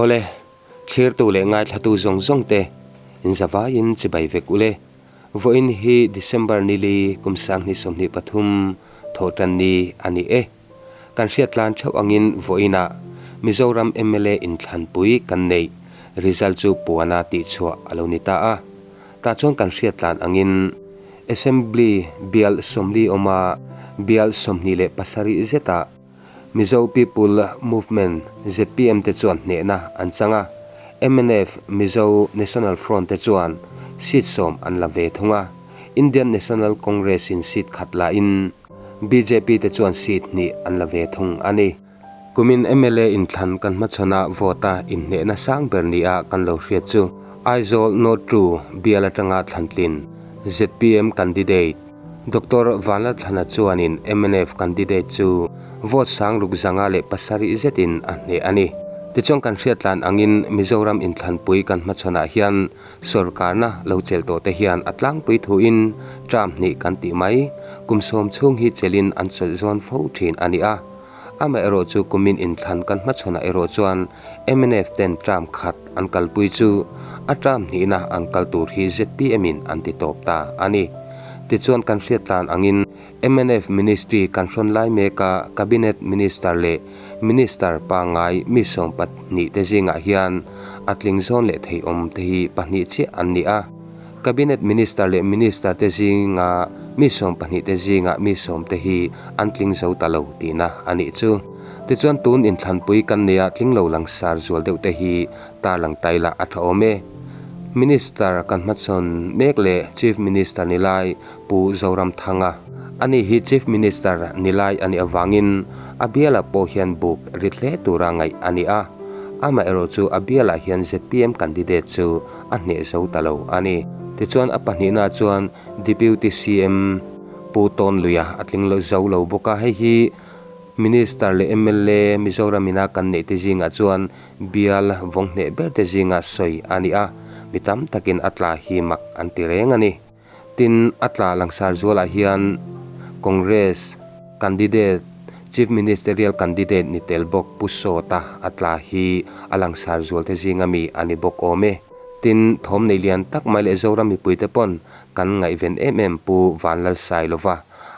Awle, thlirtu leh ngaithlatu zawng zawng te inzavaiin chibai vek ule. Vawiin hi December nili kum 2023 thawhtan ni a ni e. Kan hriat tlan theuh angin vawiinah Mizoram mla inthlanpui kan neih result chu puana tihchhuah a lo ni ta a. Tah chuan kan hriat tlan angin Assembly bial 40 awma bial 27 zetah Mizo People Movement, zpm, te chuan hnehna an chang a, mnf, Mizo National Front, te chuan seat 10 an la ve thung a, Indian National Congress in seat khat la in bjp te chuan seat hnih an la ve thung a ni. Kumin mla inthlan kan hmachhawn a vote a inhnehna sang ber nia kan lo hriat chu Aizawl North Two bial atanga thlantlin zpm candidate Doctor Vanlalthlana chuanin mnf candidate chu vote 6707 zetin a hneh a ni. Tichuan kan hriat tlan angin Mizoram inthlanpui kan hmachhawnah hian sorkarna lo chelh tawh te hian a tlangpui thuin term hnih kan tih mai kum 10 chhung hi chelhin an chawlh zawn fo thin a ni a. Amaherawh chu kumin inthlan kan hmachhawnah erawh chuan mnf ten term khat an kalpui chu a term hnihna an kal tur hi zpm in an ti tawp ta a ni. Tichuan kan hriat tlan angin mnf ministry kan hrawn lai meka cabinet minister leh minister pangngai mi 12 te zingah hian a tling zawn leh thei awm te hi pahnih chiah an ni a. Cabinet minister leh minister te zinga mi 12 te zingah mi 10 te hi an tling zo ta lo tihna a nih chu. Tichuan tun inthlanpui kan neia tling lo langsar zual deuh te hi tarlang taila a tha awm e. Minister kan hmachhawn mek leh Chief Minister ni lai Pu Zoramthanga. Ani hi Chief Minister ni lai a nih avangin a bialah pawh hian buk rit hle tura ngaih a ni a. Amaherawh chu a bialah hian zpm candidate chu a hneh zo ta lo a ni. Tichuan a pahnihna chuan Deputy CM Pu Tawnluia a tling lo zo lo bawk a, hei hi Minister leh mla Mizoram ina kan neih te zingah chuan bial vawng hneh ber te zinga sawi a ni a, mi tam takin a tla hi mak an ti reng a ni. Tin, a tla langsar zualah hian Congress candidate, Chief Ministerial candidate ni tel bawk Pu Sawta a tla hi a langsar zual te zinga mi a ni bawk awm e. Tin, thawm nei lian tak mai leh Zoram mipuite pawn kan ngaihven em em Pu Vanlalsailova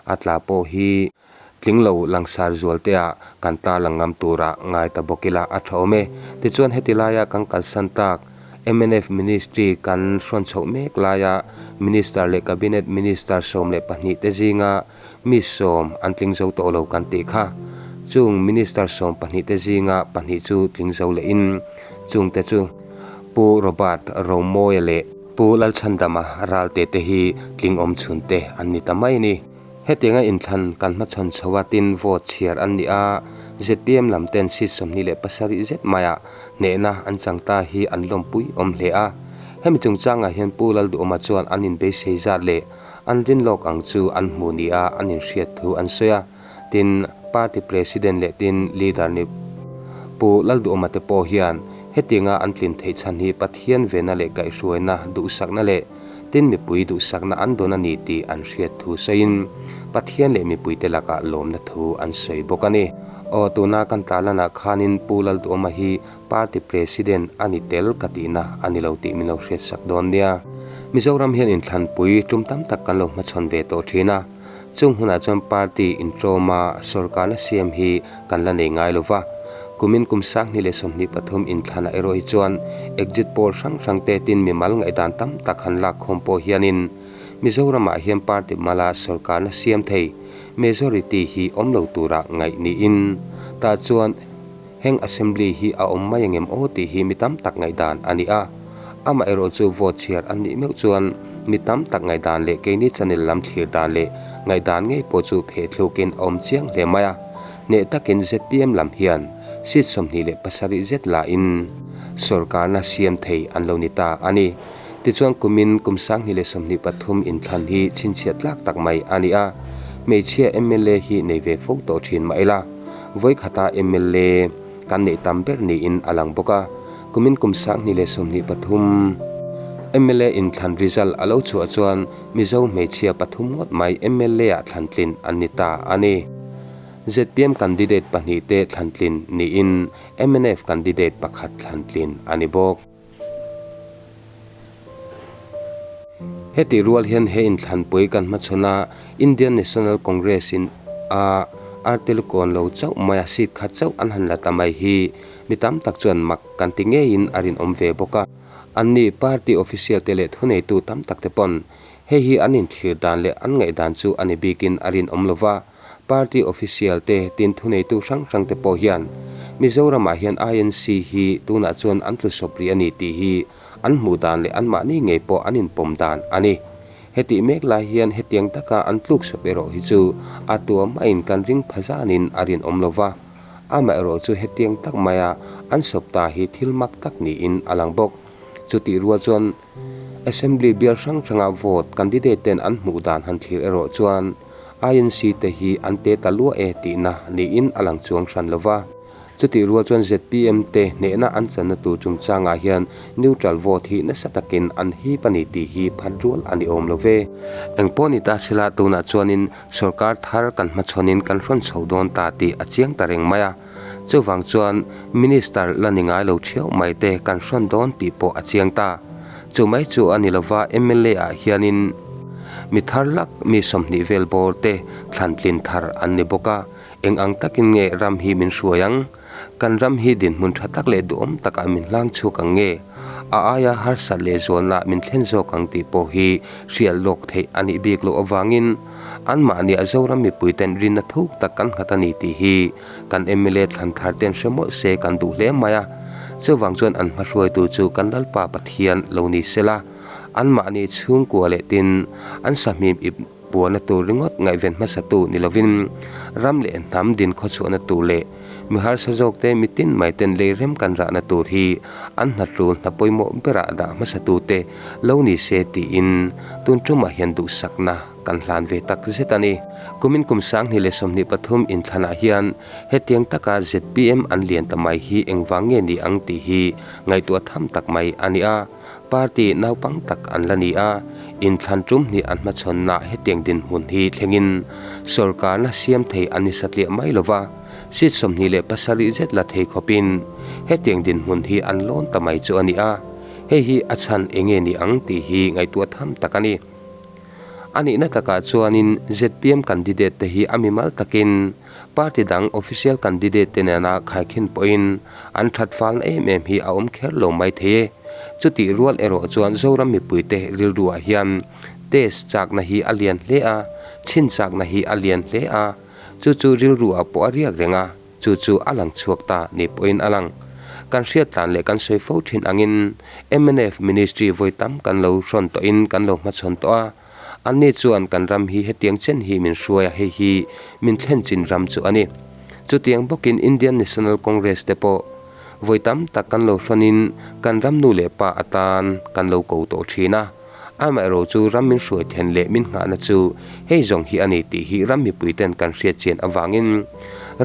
a tla pawh hi tling lo langsar zual te ah kan tarlang ngam tura ngai ta bawk ila a tha awm e. Tichuan heti laia kan kalsan tak mnf ministry kan hrawn chhoh mek laia Minister leh Cabinet Minister 12 te zinga mi 10 an tling zo tawh lo kan tih kha. Chung Minister 12 te zinga pahnih chu tling zo lehin chung te chu Pu Robert Romawia leh Pu Lalchhandama Ralte te hi tling awm chhun te an ni ta mai a ni. Hetianga inthlan kan hmachhawn chho a tin vote chhiar an ni a, zpm lam ten seat 27 zet maiah hnehna an chang ta hi an lawmpui awm hle a. Hemi chungchangah hian Pu Lalduhawma chuan an inbeisei zat leh an rinlawk ang chu an hmu nia an inhriat thu an sawi a, tin party president leh tin leader ni Pu Lalduhawma te pawh hian hetianga an tlin theih chhan hi Pathian vena leh kaihhruaina duhsakna leh tin mipui duhsakna an dawn a ni tih an hriat thu sawiin Pathian leh mipuite lakah lawmna thu an sawi bawk a ni. Aw, tuna kan tarlanah khanin Pu Lalduhawma hi party president a ni tel ka tihna a ni lo tih min lo hriatsak dawn nia. Mizoram hian inthlanpui tum tam tak kan lo hmachhawn ve tawh thin a, chung hunah chuan party intawma sorkarna siam hi kan la nei ngai lo va. Kumin kum 2023 inthlanah erawh hi chuan exit poll hrang hrang te tin mimal ngaihdan tam tak han lak khawm pawh hianin Mizoramah hian party mala sorkarna siam thei majority hi awm lo tura ngaih niin tah chuan heng assembly hi a awm mai angem aw tih hi mi tam tak ngaihdan a ni a. Amaherawh chu vote chhiar an nih meuh chuan mi tam tak ngaihdan leh keini channel lam thlir dan leh ngaihdan ngei pawh chu pheh thlukin a awm chiang hle mai a. Hneh takin zpm lam hian seat 27 zet la in sorkarna siam thei an lo ni ta a ni. Tichuan kumin kum 2023 inthlan hi chhinchhiah tlak tak mai a ni a. Hmeichhia mla hi nei ve fo tawh thin mah ila vawi khata mla kan neih tam ber niin a lang bawk a. Kumin kum 2023 mla inthlan result a lo chhuah chuan Mizo hmeichhia pathum ngawt mai mla ah thlantlin an ni ta a ni. Zpm candidate pahnihte thlantlin niin mnf candidate pakhat thlantlin a ni bawk. Hetih rual hian he inthlanpui kan hmachhawn a Indian National Congress in a artelkawn lo chauh mai a seat khat chauh an han la ta mai hi mi tam tak chuan mak kan ti ngeiin a rinawm ve bawk a. Anni party official te leh thuneitu tam tak te pawn hei hi an inthlir dan leh an ngaihdan chu a ni bikin a rinawm lo va. Party official te tin thuneitu hrang hrang te pawh hian Mizoramah hian INC hi tunah chuan an tlu sawp rih a ni tih hi an hmuh dan leh anmahni ngei pawh an inpawm dan a ni. Hetih mek lai hian hetiang taka an tluk sawp erawh hi chu a tua mahin kan ring pha zanin a rinawm lo va, amaherawh chu hetiang tak maia an sawp ta hi thil mak tak niin a lang bawk. Chutih rual chuan Assembly bial hrang hranga vote candidate ten an hmuh dan han thlir erawh chuan INC te hi an te ta luah e tihna niin a lang chuang hran lo va. Chutih rual chuan zpm te hnehna an channa tur chungchangah hian neutral vote hi nasa takin an hip a ni tih hi phat rual a ni awm lo ve. Engpawh ni ta sela tunah chuanin sorkar thar kan hmachhawnin kan hrawn chho dawn ta tih a chiang ta reng mai a. Chuvang chuan Minister la ni ngai lo thiau mai te kan hrawn dawn tih pawh a chiang ta. Chu mai chu a ni lova mla ah hianin mi thar lak mi 20 vel bawr te thlantlin thar an ni bawk a, eng ang takin nge ram hi min hruai ang? Kan ram hi dinhmun tha tak leh duhawm takah min hlang chhuak ang nge? A aia harsat leh zualna min thlen zawk ang tih pawh hi hriat lawk theih a nih bik loh avangin anmahniah Zoram mipuiten rinna thuk tak kan nghat a ni tih hi Kan mla thlan thar ten hre mawlh se kan duh hle mai a, chuvang chuan an hmahruaitu chu kan Lalpa Pathian lo ni sela, anmahni chhungkua leh tin an sahmim ip puahna tur ringawt ngaihven hmasatu ni lovin ram leh hnam din khawchhuahna tur leh mi harsa zawkte mitin mai ten lei rem kan rahna tur hi an hnatlul hna pawimawh berah dah hmasatute lo ni se tiin tun tumah hian duhsakna Kan hlan ve tak zet a ni. Kumin kum 2023 inthlanah hian hetiang taka zpm an lian ta mai hi engvang nge ni ang tih hi ngaihtuah tham tak mai a ni a. Party naupang tak an la ni a, inthlan tum hnih an hmachhawnna hetiang dinhmun hi thlengin sorkarna siam thei an ni satliah mai lo va, seat 27 zet la thei khawpin hetiang dinhmun hi an lawn ta mai chu a ni a. Hei hi a chhan enge ni ang tih hi ngaihtuah tham tak a ni. A nihna takah chuanin zpm candidate te hi a mimal takin party dang official candidate te nena khaikhin pawhin an that falna em em hi a awm kher lo mai thei e. Chutih rual erawh chuan Zoram mipuite rilruah hian test chakna hi a lian hle a, chhin chakna hi a lian hle a, chu chu rilruah pawh a riak reng a. Chu chu a lang chhuak ta ni pawhin a lang. Kan hriat tlan leh kan sawi fo thin angin mnf Ministry vawi tam kan lo hrawn tawhin kan lo hmachhawn tawh a, anni chuan kan ram hi hetiang chen hi min hruai a hei hi min thlen chin ram chu a ni. Chutiang bawkin Indian National Congress te pawh vawi tam tak kan lo hrawnin kan ram nu leh pa atan kan lo ko tawh thin a. Amaherawh chu ram min hruai then leh min nghahna chu hei zawng hi a ni tih hi ram mipuiten kan hriat chian avangin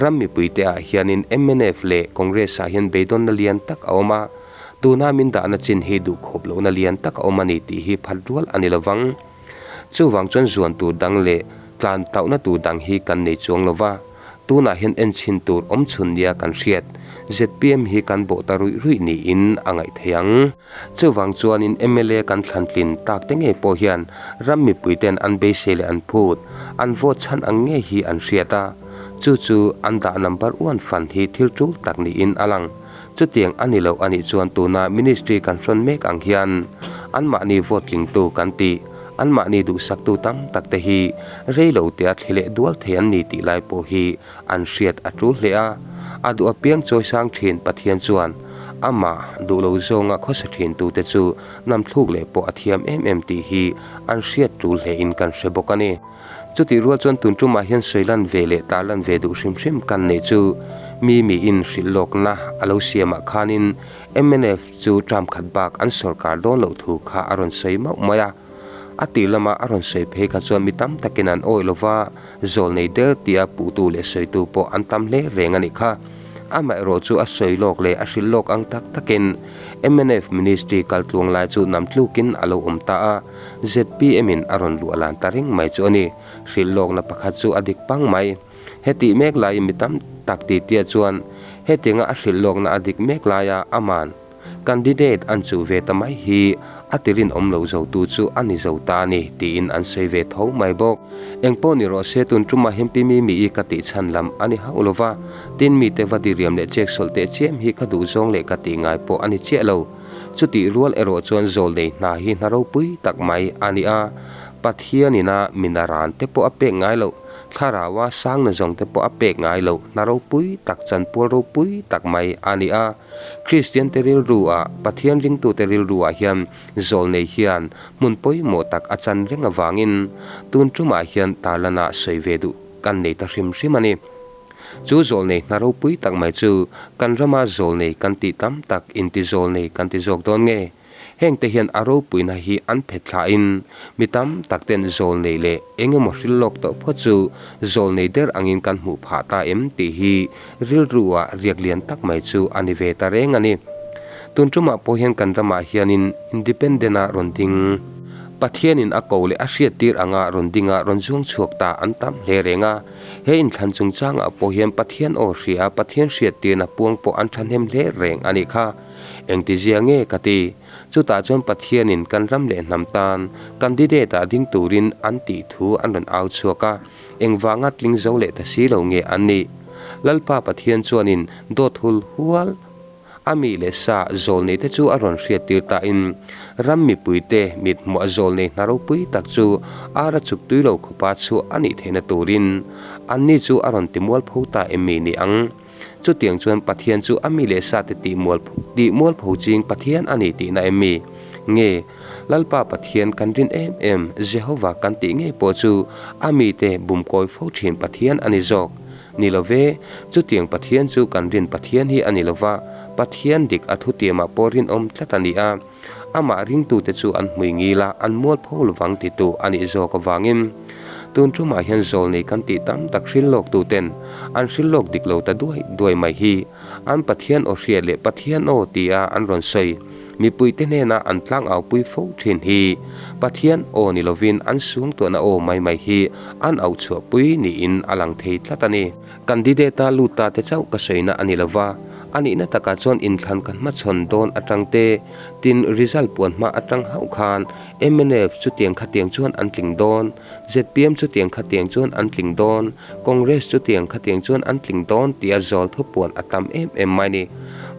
ram mipuite ah hianin mnf leh Congress ah hian beidawnna lian tak a awm a, tuna min dahna chin hi duhkhawp lohna lian tak a awm a ni tih hi phat rual a ni lovang. Chuvang chuan zuan tur dang leh tlan tauhna tur dang hi kan nei chuang lova. Tunah hian enchhin tur awm chhun nia kan hriat, zpm hi kan bawh ta ruih ruih niin a ngaih theih ang. Chuvang chuanin mla kan thlan tlin tak te ngei pawh hian ram mipuiten an beisei leh an phut, an vote chhan ang ngei hi an hriat a, chu chu an dah number one fan hi thil tul tak niin a lang. Chutiang a ni loh a nih chuan tuna ministry kan hrawn mek ang hian anmahni vote tlingtu kan tih, anmahni duhsaktu tam tak te hi rei lo tea thli leh dual thei an ni tih lai pawh hi an hriat a tul hle a. A duh apiang chawisang thin Pathian chuan amah duh lo zawnga khawsa thin tute chu namthluk leh pawh a thiam em em tih hi an hriat tul hle in kan hre bawk a ni. Chutih rual chuan tun tumah hian sawi lan ve leh tar lan ve duh hrim hrim kan neih chu mi miin hrilh lawkna a lo siamah khanin mnf chu term khat bak an sorkar dawn loh thu kha a rawn sawi mauh mai a. A tih lama a rawn sawi phei kha chuan mi tam takin an awih lova, zawl nei der tia puhtu leh sawitu pawh an tam hle reng a nih kha. Amaherawh chu a sawi lawk leh a hrilh lawk ang tak takin mnf ministry kaltluang lai chu nam tlukin a lo awm ta a. Zpm in a rawn luah lan ta reng mai chu a ni. Hrilh lawkna pakhat chu a dik pang mai. Hetih mek laiin mi tam tak tihtiah chuan hetianga a hrilh lawkna a dik mek laia aman candidate an chuh ve ta mai hi a ti rinawm lo zotu chu a ni zo ta a ni tiin an sawi ve tho mai bawk. Engpawh ni rawh se tun tumah hian pi mi mi-i ka tih chhan lam a ni hauh lo va, tin mite va diriam leh chek sawlh teh chiam hi ka duh zawng leh ka tih ngai pawh a ni chiah lo. Chutih rual erawh chuan zawlnei hna hi hna ropui tak mai a ni a, Pathianina mina ran te pawh a pek ngai loh, Thlaraua sangna zawng te pawh a pek ngai loh, hna ropui tak, chanpual ropui tak mai a ni a. Kristian te rilru-ah, Pathian ringtute rilru-ah hian zawlnei hian hmun pawimawh tak a chan reng avangin tun tumah hian tarlana sawi ve duh kan nei ta hrim hrim a ni. Chu zawlnei hna ropui tak mai chu kan rama zawlnei kan tih tam tak inti zawlnei kan ti zawk dawn nge? Hengte hian a ropuina hi an phet thlain mi tam tak ten zawlnei leh eng emaw hril lawk tawh phawt chu zawlnei der angin kan hmuh phah ta em tih hi rilru-ah riak lian tak mai chu a ni ve ta reng a ni. Tun tumah pawh hian kan ramah hianin Independent-a rawn ding, Pathianin a ko leh a hriattir anga rawn dinga rawn zuang chhuak ta an tam hle reng a. He inthlan chungchangah pawh hian Pathian aw hria, Pathian hriattirna puang pawh an thahnem hle reng a nih kha. Engtizia nge ka ti? Chutah chuan Pathianin kan ram leh hnam tan candidate-ah ding turin an tih thu an rawn au chhuak a, engvanga tling zo leh ta si lo nge an nih? Lalpa Pathian chuanin dawt hul hual a mi leh sa zawlnei te chu a rawn hriattir tain ram mipuite mit hmuah zawlnei hna ropui tak chu ara chuk tui lo khawpa chhuah a nih theihna turin anni chu a rawn timualpho ta em mi ni ang? Chutiang chuan Pathian chu a mi leh sate tih mual tih mualpho ching Pathian a ni tihna em mi? Nge, Lalpa Pathian kan rin em em, Jehova kan tih ngei pawh chu a mite bumkawi fo thin Pathian a ni zawk? Ni lo ve, chutiang Pathian chu kan rin Pathian hi a ni lo va, Pathian dik a thutiamah pawh rinawm tlat a ni a, amah ringtute chu an hmui ngil a, an mualpho lovang titu a nih zawk avangin. Tun tumah hian zawlnei kan tih tam tak hril lawktuten an hril lawk dik lo ta duai duai mai hi an Pathian aw hria leh Pathian aw tia an rawn sawi mipuite hnena an tlangaupui fo thin hi Pathian aw ni lovin an sungtuahna aw mai mai hi an auchhuahpui niin a lang thei tlat a ni. Candidate-a lut ta te chauh ka sawina a ni lo va, a nihna takah chuan inthlan kan hmachhawn dawn atang te, tin result puan hma atang hauh khan mnf chutiang khatiang chuan an tling dawn, zpm chutiang khatiang chuan an tling dawn, Congress chutiang khatiang chuan an tling dawn tia zawl thupuan a tam em em mai ni.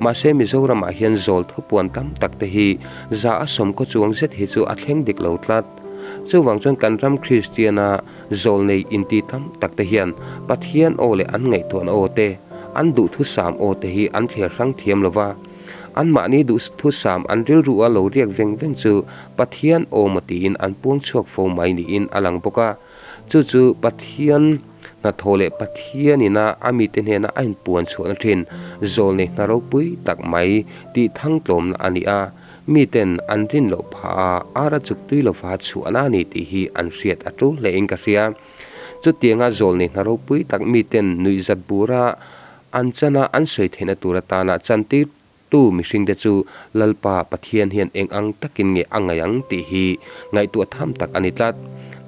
Mahse Mizoramah hian zawl thupuan tam tak te hi za a sawmkaw chuang zet hi chu a thleng dik lo tlat. Chuvang chuan kan ram Kristiana Zawlnei inti tam tak te hian Pathian aw leh an ngaihtuahna aw te, an duhthusam aw te hi an thliar hrang thiam lo va. Anmahni duhthusam an rilru a lo riak veng veng chu Pathian aw maw tiin an puang chhuak fo mai niin a lang bawk a. Chu chu Pathian hnathawh leh Pathianina a mite hnena a inpuan chhuahna thin zawlnei hna ropui tak mai tih thangtlawmna a ni a. Miten an rin loh phah a, ar a chuk tui lova chhuahna a ni tih hi an hriat a tul hle in ka hria. Chutianga zawlnei hna ropui tak miten nuihzat bura an chana an sawi theihna tur atana chantirtu mihringte chu Lalpa Pathian hian eng ang takin nge a ngaih ang tih hi ngaihtuah tham tak a ni tlat.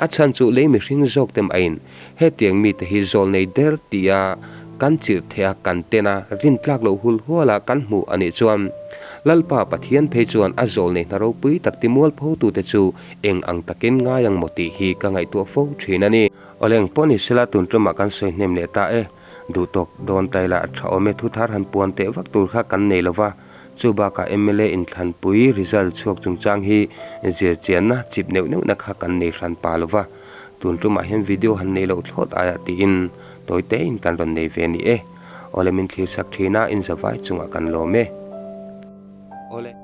A chhan chu lei mihring zawk te mahin hetiang mite hi zawlnei der tia kan chirh theih a, kan ten a, rintlak loh hul huala kan hmuh a nih chuan Lalpa Pathian phei chuan a zawlnei hna ropui tak timualphotute chu eng ang takin ngai ang maw tih hi ka ngaihtuah fo thin a ni. Awleng pawh ni sela tun tumah kan sawi hnem leh ta e. Duhtawk dawn ta ila a tha awm e, thuthar han puan teh vak tur kha kan nei lova, chu bakah mla inthlanpui result chhuak chungchang hi zirchianna chip neuh neuhna kha kan nei hran pa lova, tun tumah hian video han nei loh thlawt aiah tiin tawi tein kan rawn nei ve a ni e. Awle min thlir sak thin a, in zavai chungah kan lawm e. Awle.